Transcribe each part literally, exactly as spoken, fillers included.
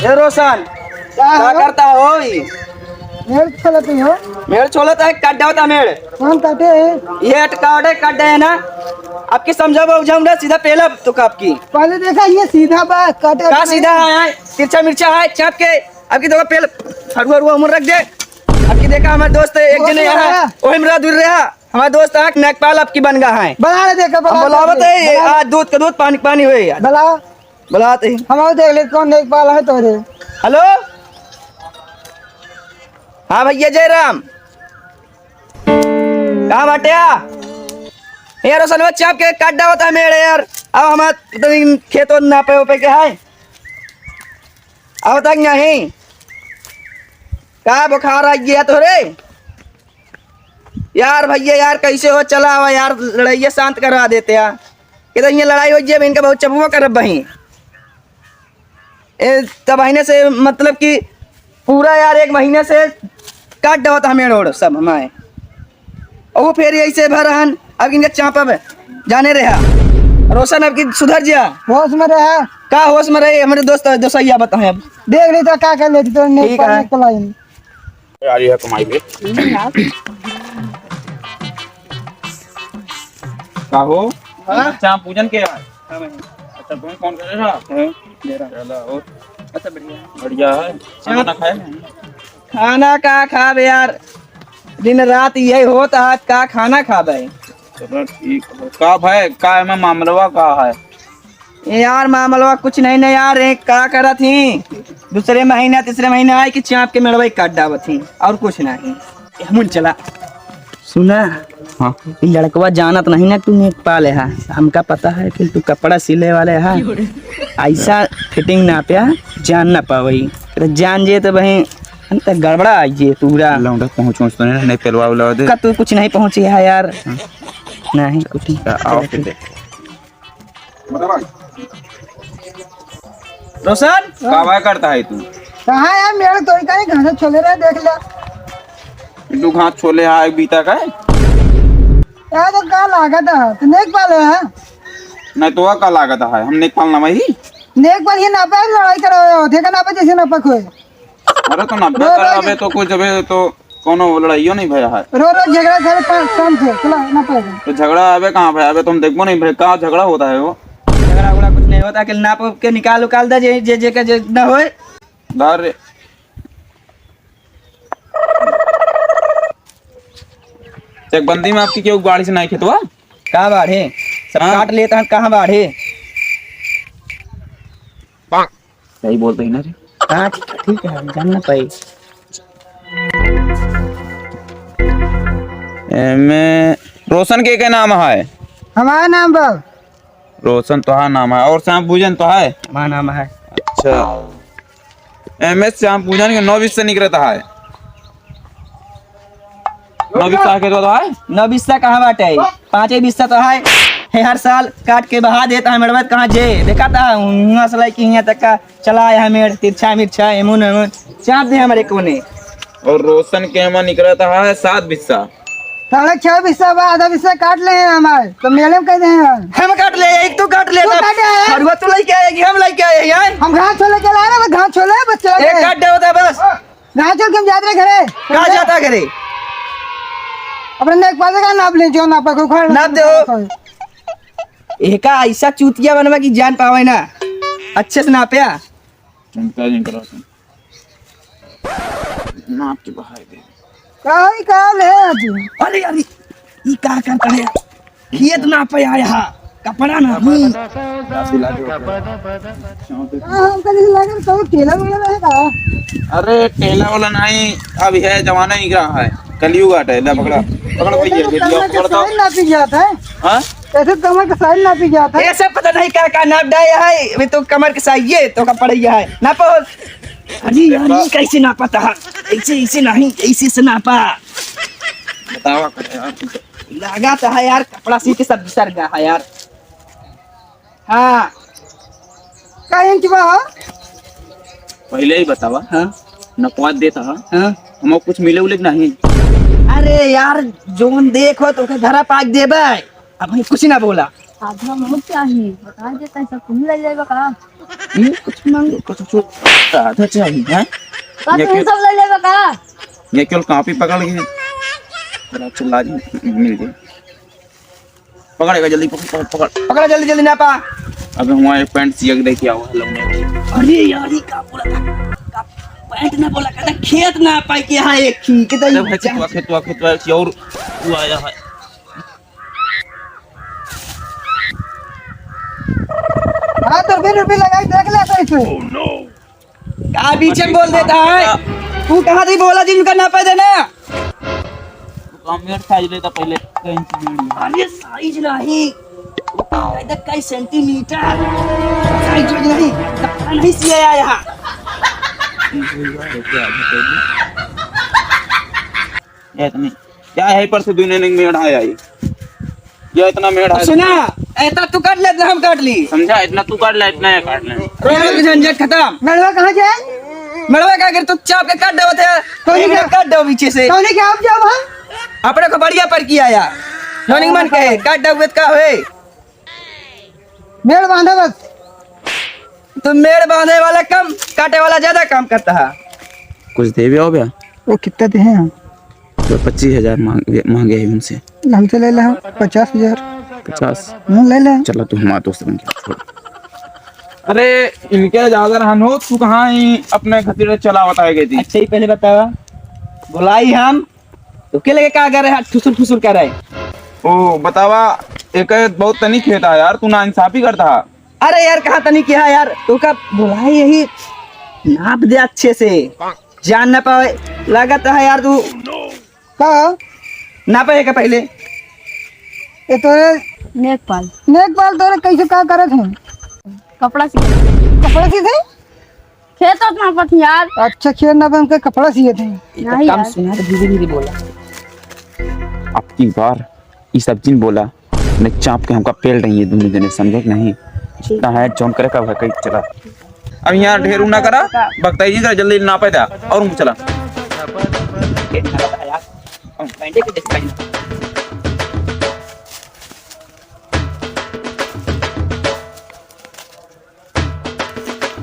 ए रोशन, का का हो? करता हो ई? मेड़ छोलत ही हो। मेड़ छोलत है, काट देवता मेड़। कौन काटे है? ये काटे, काट दे है ना। आपकी समझा बुझाऊंगा सीधा पहला तो आपकी। पहले देखा ये सीधा बा, काटे का सीधा है, तिरछा मिर्चा है, चाप के। आपकी देखो पहले फरुआ रुआ उमर रख दे। आपकी देखा हमारे दोस्त एक वो जने दूर यहाँ, रहा। वही मेरा दूर रहा। हमारे दोस्त आँख नेकपाल आपकी बन गा है। बना ले देखा, हम बना ले, बुलावत है, बना ले। आज दूध का दूध, पानी का पानी हुए यार। बला। बुलावत है। हम और देख ले कौन नेकपाल है तोरे। हेलो। हाँ भैया जयराम। कहाँ बाटे आ? ए यार, रोशनवा चाप के काट डावत है मेड़ यार। अब हमार तनी खेतों नापे उपे के है। अब तक नहीं। का बुखार आ गया तोरे? यार भैया यार, कैसे हो? चला आवा यार, लड़ाइया शांत करवा देते यार। इधर ये लड़ाई हो जाए, इनका बहुत चपवा करब बही। ए, तब महीने से मतलब कि पूरा यार एक महीने से काट डावत हमें रोड सब हमारे। और वो फिर ऐसे भर हन, अब इनका चापब जाने रहा। रोशन अब की सुधर जा। होश में रहा। का होश में रहे? हमारे दोस्त, दोस्त या बताएं अब। देख ली तो का कर लेती तो नहीं ठीक है। पकड़ाई। यार, यह कमाई बे। का हो? हाँ? अच्छा, पूजन के है? हाँ भाई। अच्छा, तुम फोन करे रहा? हाँ, दे रहा। चला, और? अच्छा, बढ़िया। बढ़िया है। चलो। खाना खाए? खाना का खाबे यार, दिन रात यही होत है, का खाना खाबे? चलो, ठीक है। का भाई, का एमे मामलवा का है? ए यार, मामलवा कुछ नहीं, नहीं यार, ए का करत ही? दूसरे महीना, तीसरे महीना आए कि चाप के मेड़वा ही काट डावत ही, और कुछ नहीं। ए, हमन चला। सुना? हाँ। ई लड़कवा जानत नहीं ना, तू नेकपाल है, हमका पता है कि तू कपड़ा सिले वाले है, ऐसा फिटिंग ना पे जान ना पावई, तो जान जे तो बही, हम तो गड़बड़ा आई जे पूरा। लौंडा पहुँच, पहुँच तो नहीं, नहीं पेलवा उलवा दे। का तू कुछ नहीं पहुँची है यार? हाँ। नहीं, कुछ नहीं। आओ, फिर देख। रोशन? का बाय करता है तू? कहाँ यार, मेरे तो ही कहीं घास छोले रहे, देख ले। तू घास छोले है, एक बीता का है? यार, तो का लागत है? तू नेकपाल है? नहीं तो का लागत है? हम नेकपाल ना वही। नेकपाल ये ना पे लड़ाई करो, देखा ना पे जैसे ना पक होए। अरे तो नब्बे रो, रो, करावे तो कुछ अबे तो कोनो लड़ाइयो नहीं भया है। रो, रो झगड़ा करे पाँच साल से, चला ना पाएगा। तो झगड़ा अबे कहाँ भया? अबे तुम देखबो नहीं भया, कहाँ झगड़ा होता है वो? झगड़ा उगड़ा कुछ नहीं होता, कि नाप के निकाल उकाल दे, जे, जे, जे के जे न होए। धर रे। चकबंदी में आपकी क्यों गाड़ी से नहीं खेतवा? कहाँ बाढ़े? सब हाँ। काट लेता है, कहाँ बाढ़े? सही बोलते ही ना रे। हाँ, ठीक है, ठीक है, हम जान ना पाई। एमे रोशन के, के नाम है? हमारा नाम बा। रोशन तोहार नाम है, और श्याम पूजन तो है? हमारा नाम है। अच्छा, एमे श्याम पूजन के नौ बीस से निकलता है। नौ बिस्सा के तो है? नौ बिस्सा कहाँ बाटे? पाँचे बिस्सा तो है। हे, हर साल काट के बहा देता है मेड़वा, कहाँ जे? देखा था, हुआं से लइके हियां तक का चला आया है मेड़, तिरछा मिर्चा, एमुन, एमुन। चाप दे हमारे कोने। और रोशन के एमा निकलता है सात बिस्सा। साढ़े छह बिस्सा बा, आधा बिस्सा काट ले हैं हमारे, तो मेले में कह दे हैं। हम काट ले, एक तू काट ले तू तब। काटे है। फरुआ तू लइके आएगी, हम लइके आए हैं। हम घास छोले के ला रहे हैं, घास छोले, बच्चे एक काट दे होता बस। गाँव चल के हम जात रहे घरे। कहाँ जाता घरे? अपने नेक पासे का नाप ले, जो नापा को उखाड़ नाप दे हो। एका ऐसा चूतिया बनवा कि जान पावे ना। अच्छे से नापया। चिंता नहीं करो तुम। नाप के बहाए दे। काई काल है आज? अरे, अरे, ई का करता है? खेत नापे आया हा, कपड़ा ना ही। हाँ, हम कहीं से लागे तो ठेला वाला रहे का? अरे, ठेला वाला नहीं, अब यह जमाना ही क्या है, कलयुग आटा है। ले पकड़ा, पकड़ भैया, तो ये दिया, कमर के पकड़ता। साइज ना पी जाता है। हाँ? ऐसे कमर के साइज ना पी जाता है। ऐसे पता नहीं का, का नाप डाया है, अभी तो कमर के साइज ये तो कपड़ा ये है। ना पहुँच। अरे यार, ये कैसे नापता है? ऐसे, ऐसे नहीं, ऐसे से नापा। बतावा करे यार, तू तो। लागत है यार, कपड़ा सी के सब बिसर गया है यार। हाँ। का इंच बा? पहले ही बतावा। हाँ। नपवा देता है। हाँ। हमको कुछ मिले उले कि नहीं? अरे यार, जोन देखो तो के धरा पाक देबे। अब हम कुछ ना बोला। आधा मुँह चाही, बता देता है, सब तुम ले लेबा का? हम्म, कुछ मांगो, कुछ, कुछ आधा चाही, हैं? का ये तुम केवल, सब ले लेबा का? ये केवल कॉपी पकड़ के, बड़ा चिल्ला जी, मिल गई। पकड़ेगा जल्दी, पकड़, पकड़, पकड़। पकड़ जल्दी, जल्दी ना पा। अबे हुआँ एक पैंट सिया के देखे आवा है लौंडे। अरे यार, ये का बोला था? का पैंट ना बोला, कहता खेत ना पाई के यहाँ एक ही, कहता अरे ये भाई, क्या? खेतवा, खेतवा, खेतवा, एक और वो आया है। हाँ, तो फिर भी लगाई देख ले कैसे। का बीच में बोल देता है? तू कहाँ थी बोला जिनका ना पै देना? कम मेड़ साइज लेता पहले, कहीं से मेड़ लिया। अरे साइज नहीं, वो कहता कई सेंटीमीटर। साइज नहीं, कपड़ा नहीं सिया यहाँ। ये इतनी, क्या है पर से दुनिया ने मेड़ आया ये? ये इतना मेड़ है। सुना, इतना तू काट ले, इतना हम काट ली। समझा? इतना तू काट ले, इतना ये काट ले। मेड़वा के झंझट खत्म। मेड़वा कहाँ जाए? मेड़वा का अगर तू चाप के काट देवत है, कौन एक क्या? मिनट काट दो पीछे से। कौन क्या आप जाओ वहाँ? अपने को बढ़िया पर किया यार। जोनिंग मन कहे, काट दो का होए। मेड़ बांधा बस। तो मेड़ बांधे वाला कम, काटे वाला ज्यादा काम करता है। कुछ देवे हो भैया? वो कितना दे हैं हम? तो पच्चीस हजार मांगे, मांगे हैं उनसे। हमसे ले ले हम पचास हजार। पचास? हम्म, ले ले। चलो तू हमारा दोस्त बन गया, छोड़। अरे इनके ज्यादा रहन हो, तू कहाँ ही अपने खतीरे चला बताए गई थी? अच्छा ही पहले बतावा, बुलाई हम तो के लगे का करे हाथ ठुसुर फुसुर करे? ओ बतावा, एक बहुत तनी खेत है यार, तू ना इंसाफी करता है। अरे यार कहाँ तनी किया यार, तो का बुलाई यही नाप दे अच्छे से, जान ना पावे, लागत है यार तू। का? नापे है का पहले? ये तोरे नेकपाल। नेकपाल तोरे कैसे का करत हैं? कपड़ा सी। कपड़ा सी थे? खेत उतना पथ यार। अच्छा, खेत ना बन के कपड़ा सिए थे। नहीं काम यार। सुना तो धीरे धीरे बोला। अब की बार ई सब जिन बोला, नहीं चाप के हमका पेल रही है दोनों जने, समझे कि नहीं? ठीक। ना है जौन करे का वह कहीं चला। अब यहाँ ढेर ना करा, बकताई जी जरा जल्दी नापे दा और हम चला।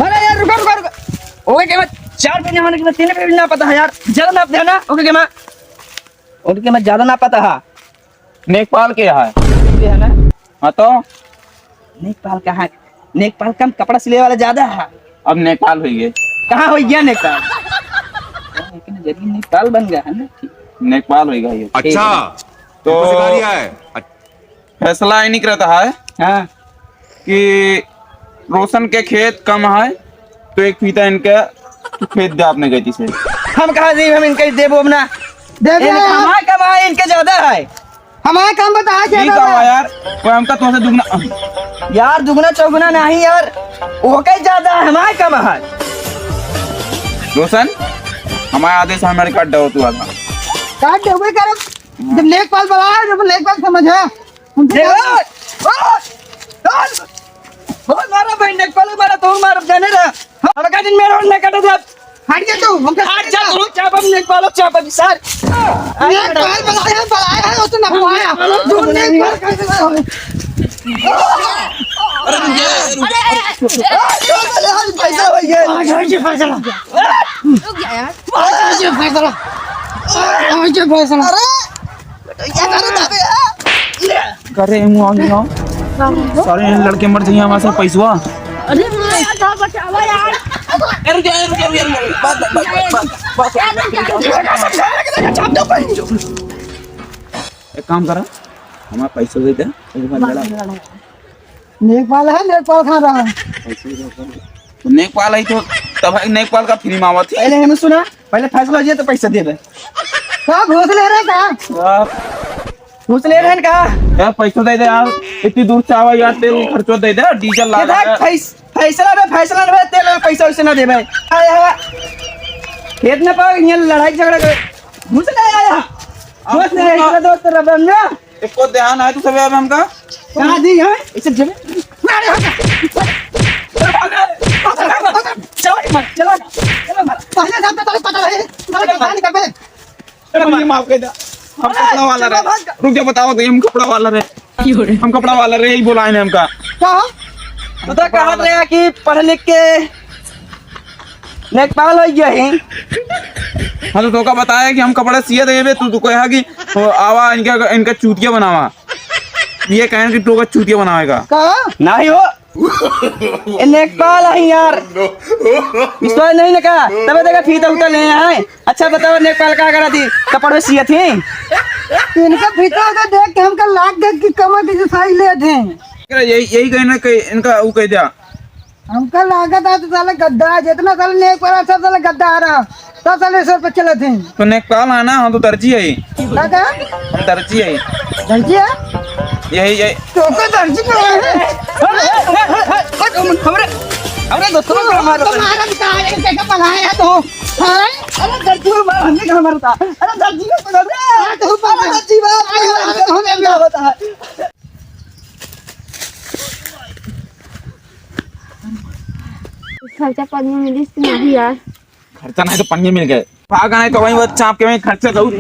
अरे यार, रुको, रुको, रुको। ओके, के मैं चार पे नहीं होने के बाद तीन पे भी ना पता है यार। ज्यादा नाप देना, ओके, के मैं, ओके, के मैं ज्यादा ना पता है। नेकपाल के है? ये है ना? हाँ तो? नेकपाल का है? नेकपाल कम, कपड़ा सिले वाला ज्यादा है। अब नेकपाल हो गए। कहाँ हो गया नेकपाल? लेकिन जरिए नेकपाल बन गया है ना। नेकपाल हो गया ये। अच्छा, तो हमको सिखा रिया है। फैसला ये निकलता है हाँ। कि रोशन के खेत कम है, तो एक फीता इनके तू खेत दे अपने गति से। हम कहाँ देब, हम इनके देबो अपना। दे दे इनके यार। हमारे कम है, इनके ज्यादा है। हमारे कम बता के ठीक दे है दे। यार, कोई हमका तुमसे दुगना यार, दुगना चौगुना नहीं यार, ओके ज्यादा है, हमारे कम है। रोशन, हमारा आदेश हमारे काट दो तू आधा। काट दे, वही करब। जब लेखपाल बड़ा है, जब लेखपाल समझ है। उनसे देखो। कहा ओ, ओ, बहुत मारा भाई, नेकपाल मारा, तो मारा, जाने रहा। हम का दिन में रोड में कटे थे। हट जा तू, हमके हट जा तू, चापम नेकपाल, चापम सर। नेकपाल बड़ा है, बड़ा है, वो तो ना पाया। तू नेकपाल कैसे बड़ा है? अरे, पैसा हो गया। आज हो गया फैसला। रुक जा यार। आज हो गया फैसला। आज हो गया फैसला। अरे, ये करे था बे। करे मुआ मुआ। सारे लड़के मर जाइए हमारे साथ पैसवा। अरे यार, बचावा यार। ए, रुक जा, रुक जा, रुक जा, रुक जा। बात, बात, बात, बात, बात। एक काम करा, हमारा पैसा दे दे, एक बार लड़ा। नेकपाल है, नेकपाल कहाँ रहा? तो नेकपाल है तो, तब है नेकपाल का फ्री में आवत ही। पहले हमें सुना, पहले फैसला हो जाए तो पैसा देबे। का घूस ले रहे का? आप घूस ले रहे हैं का? यार पैसा दे दे यार, इतनी दूर से आवा यार, तेल खर्चो दे दे, डीजल ला ये देख, फैस-, फैसला में, फैसला में तेल में पैसा वैसे ना देबे। आया है। खेत में पाओ, ये लड़ाई झगड़ा करे। घूस ले आया। घूस ले आया, दोस्त रबन में। एको ध्यान है तू सब अब हमका? कहाँ दी है? इसे जब मारे हो। चलो, चलो, चलो, चलो, पहले से हमको पता है, पता है, पहले से बाहर निकल पहले। ए, मुझे माफ कर दे। हम कपड़ा वाला रहे। रुक जा, बताओ तो, हम कपड़ा वाला रहे। हम कपड़ा वाला रहे, यही बोलाए ने हमका। का? तू तो कहत रहे कि पढ़ लिख के लेखपाल होइ गया ही। हाँ, तो तोका बताया कि हम कपड़ा सिया देबे, तू, तू कहा कि, "ओ, आवा, इनका, इनका चूतिया बनावा।" ये कहन कि तोका चूतिया बनावेगा। का? नाही हो। ए लेखपाल अही यार। विश्वास नहीं न का? तबे देखा फीता उता ले आए। अच्छा बतावा, नेकपाल का करा थी? कपड़वे सियत ही। इनका फीता उता देख के हमका लाग गया कि कमर के सिलाई लेत ही। यही, यही कहना कि इनका वो कह दिया। हमका लागत है तो साला गद्दा है, जितना साला नेकपाल है, सब साला गद्दा आ रहा, सब साला सर पर चलत ही। तो नेकपाल है ना, हम तो दर्जी है। का कहा? हम दर्जी है। दर्जी है? यही, यही। तो का दर्जी को है? हट, हट, हट, हट, हट, हमरे, हमरे दोस्तों को मारो। तुम्हारा भी कहा है, कैसे बनाया तो? हाँ? अरे दर्जी को मार, हमने कहाँ मारा था? अरे दर्जी को पकड़ रे। हाँ, तो ऊपर अरे दर्जी मार, अरे, अरे, अरे, हमें क्या होता है? खर्चा पनिया मिलिस कि नहीं यार? खर्चा नहीं तो पनिया मिल गए। भागा नहीं तो वहीं वो चाप के वहीं खर्चा दऊँ।